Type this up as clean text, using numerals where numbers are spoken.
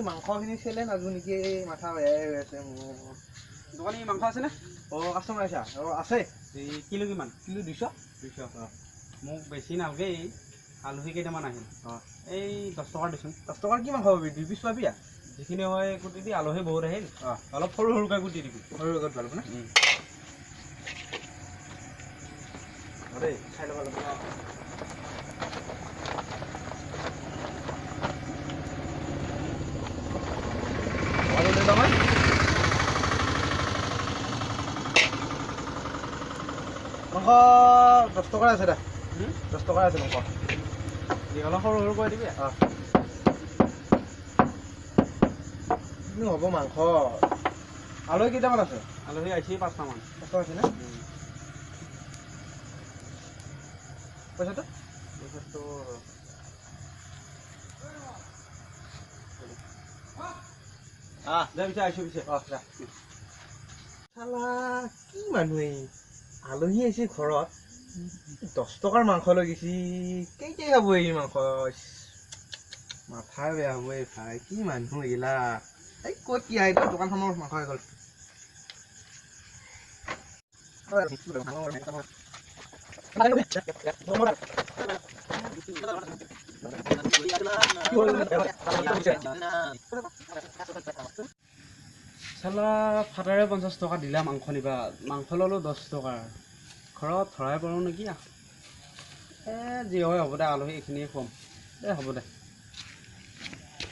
মাংসখিনি চেলে নাজো নেকি, এই মাথা বেয়াই হৈ আছে মোৰ। দোকানী মাংস আছেনে? অঁ, কাষ্টমাৰ আহিছা? অঁ, আছে। এই কিলো কিমান? কিলো 200। 200। মোক বেছি নালাগে, এই আলহী কেইটামান আহিল। অঁ। এই 10 টকাৰ দিচোন। 10 টকাৰ কি মাংস পাবি? 2 পিচ পাবি। যিখিনি হয় কুটি দি, আলহী বহুত আহিল। অঁ। অলপ সৰু সৰুকৈ কুটি দিবি। সৰু সৰুকৈ ভাল হ'ব না? দেই, চাই ল'ব লাগিব। মাংস 10 টকাৰ আছে দে। 10 টকাৰ আছে মাংস। অলপ সৰু সৰু কৰি দিবি। অঁ, কিনো হ'ব মাংস? আলহী কেইটামান আছে? আলহী আহিছে 5টামান। 5টা আছে না? পইচাটো? পইচাটো দে পিছে, আহিছোঁ পিছে। অঁ, যা। চালা কি মানুহ এই, আলহী আহিছে ঘৰত, 10 টকাৰ মাংস লৈ গৈছি। কেইটাই খাব এই মাংস? মাথা বেয়া হ'ব এই ভাই, কি মানুহ এইগিলা। এই ক'ত কি আহে, দোকানখনৰ মাংস হৈ গ'ল। চালা ফাটাৰে 50 টকা দিলা মাংস নিবা, মাংস ল'লোঁ 10 টকাৰ, ঘৰত ধৰাই পাৰোঁ নেকি? এ যি হয় হ'ব দে, আলহী এইখিনিয়ে খুৱাম দে, হ'ব দে।